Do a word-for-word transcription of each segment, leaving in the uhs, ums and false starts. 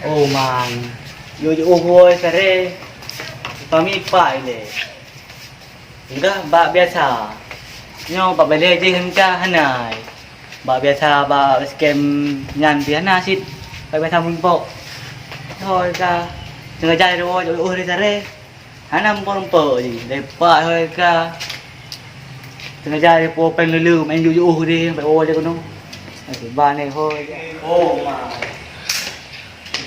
Oh man, yue jiôh woe saré, pami pak ilée. Enggah bak biasa. Nyoe bak balée jih enggah hana. Bak biasa bak basecamp nyan pih hana cit. Bak biasa meurumpok. Hôi ka. Sengaja jiôh woe jiôh di saré. Hana meurumpok-rumpok jih. Lepak hôi ka. Sengaja jiôh péng lulu main jiôh di bak woe jih keunoe. Ba nyoe hôi ka. Oh ma.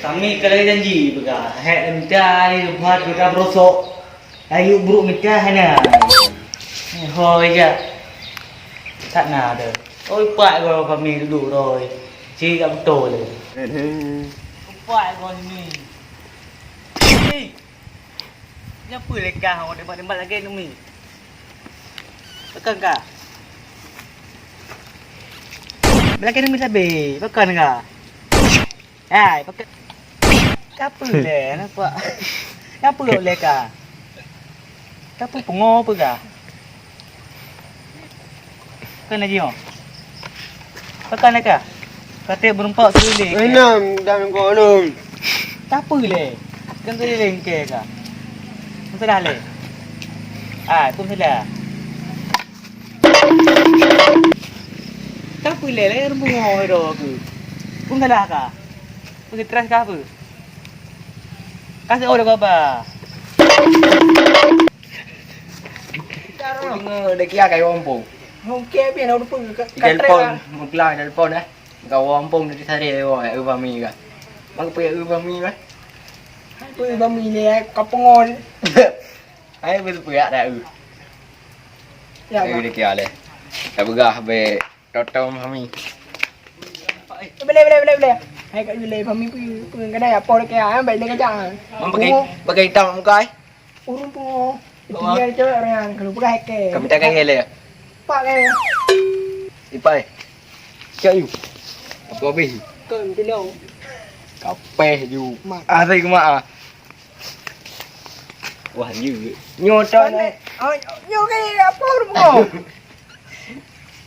Kami ka lagée janji peugah. Hék minta buat kita berosok. Ayu brok mita hana. Hôi jak. Tak na deh. Oi pak go kami duduk roi. Ci kat beutôi le. Pak go ni. Ni. Kenapa lekah orang tembak-tembak lagi ni? Tekan kah? Belakang ni sabe. Tekan kah? Hai, pakai. Kenapa le? Nampak? Kenapa le ka? Kenapa pengo apa ka? Kan lagi oh. Pakai le ka? Kata berempat keliling. Enam dan kolom. Kenapa le? Kan keliling ke ka? Masalah le? Ah, tu masalah. Kenapa le? Lain orang pengo dah ke? Pun salah ka? Peue stress ka peue? Ka seuôt lé baba. Dengar dek kia kayu ompong. Mungkin pih nak lupa ka. Telepon, mukla telepon eh. Kau ompong dari sehari lewat ya, Ubami ka. Mak pergi Ubami ka. Apa Ubami ni eh, kau pengol. Ai betul ya dah. Ya, eh, dek kia le. Tak begah be. Toto mami. Boleh, boleh, boleh, boleh. Hai kat boleh mami pi pi kadai apa dekat ah, baik dia kacang. Mam pakai pakai hitam muka ai. Urung pungo. Dia cewek orang yang kalau pegai ke. Kami tak kaya le. Pak ke. Ipai. Cak yu. Apa habis? Kau dulu. Kapeh ju. Mak. Ah, saya kemak ah. Wah, nyu. Nyoto ni. Oh, nyu ke apa urung pungo?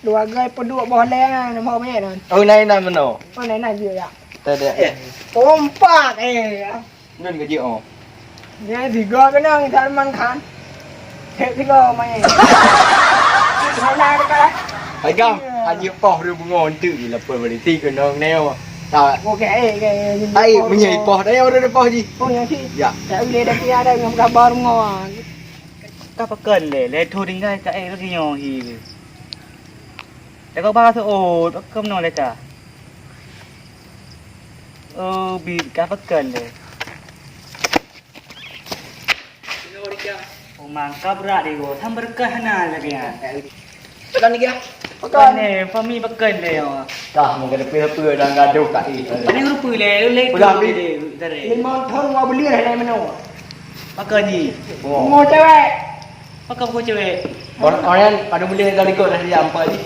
Dua gai peuduek boh lé na, nama mé nan. Oh, nai nan meunoe. Oh, nai nan jeuet ya. Tadi. Kompak eh. Nun ke jeuet oh. Ni tiga kenang Salman Khan. Cek tiga main. Mana dekat? Agam, hanya poh dia bunga untuk lapor berhenti kenang neo. Tak. Okey, eh, eh. Ai, menyai poh dah ya udah poh ji. Oh, yang si. Ya. Tak boleh dah kira dah dengan gambar bunga. Ka pakon lé, lé tho tinggai ka ék lagèe nyoe hi. Lé ka ba seuôt, pakon meunoe lé ka. Oh, bi ka pakon lé. Oh, mangkap rak di go, tham berkah hana lagèe nyan. Pakon lagi ah? Pakon. Pakon lé, fami pakon lé nyoe. Tah, mungkin leupie-leupie dan gadoh kat ni. Ada rupa lé, lé Pegang tu ni. Lé, tarik. Lima tahun dua bulan dah meunoe. Pakon ni. Bungo cewek. Pakon bungo cewek. Orang, orang ada boleh dah ikut dah dia empat ni.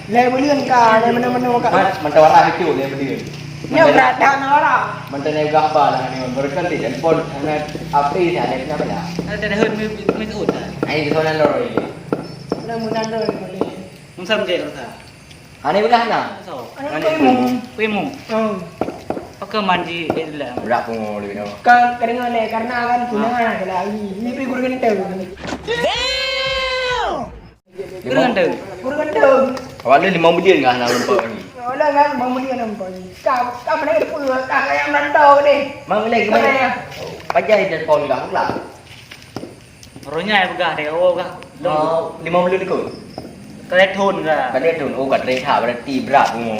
Lé bulan ka, lé mana-mana ka. Mas, mentawara itu lé bulan. Nyoe berat dah nak orang. Menteri gah ba lah ni, berkali telepon, mana api dah, ada kenapa dah? Ada dah hurt me, me tu dah. Ai, di sana lor. Mudah-mudahan tu boleh. Mungkin dia rasa. Hana beulah na. Soe? Hana. Kuimong. Kuimong. Hmm. Pakon mandi, eh, lah. Berat pungo lagi nama. Ka, ka deungoe lé, karena kan tunangan adalah ini. Ini pi guru genteng. Damn! Guru genteng. Guru genteng. Awak ni lima miliar ngah nak nampak ni. Awak kan lima miliar nampak ni. Ka, ka mana ada pun, ka kaya merantau ni. Mang lagi mana? Mana ya? Pajai telepon kah pula. Roh nyan peugah deh, oh, peugah. Oh, lima puluh likot? Ka lhèe thôn ka. Ka lhèe thôn. Oh, ka trép that, berarti berat pungo.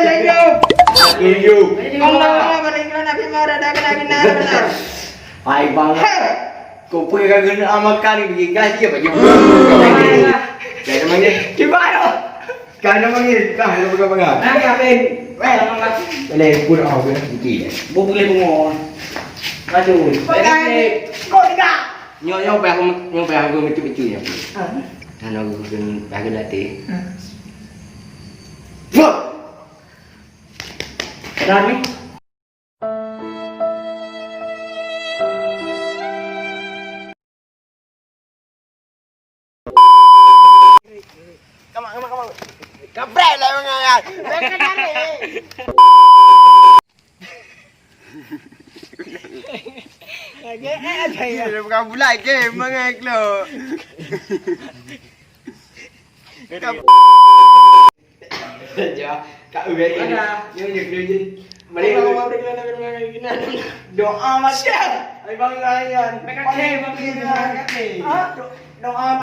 Assalamualaikum. Assalamualaikum. Allah, Allah, balik ke Nabi Muhammad, ada kena, kena, benar. Hai, bang. Hei. Kau pergi kagak nak makan ni, pergi gaji apa je? Jangan manggil. Cuba yo. Kau nak manggil, kau nak pegang-pegang. Nah, ya, Ben. Weh, boleh pun ah, boleh. Okey. Bu boleh bengong. Aduh. Pegang. Kau tidak. Nyoh, nyoh, payah, nyoh, payah, aku betul-betul ya. Ah. Kan aku kena, aku latih. Ah. Wah. Dah ni. Kamak, kamak, kamak. Kampret lah, Bang Ayat. Mereka tarik. Lagi, eh, ada ya. Dia bukan bulat ke, mangai kelo. Kap- Ya, Kak Uwei. Mana? Nyonya, nyonya. Mari, mari, mari, mari, mari, mari. Doa macam. Hai, Bang Ryan. Mereka ke, Bang Ryan. Ha? Do-, doa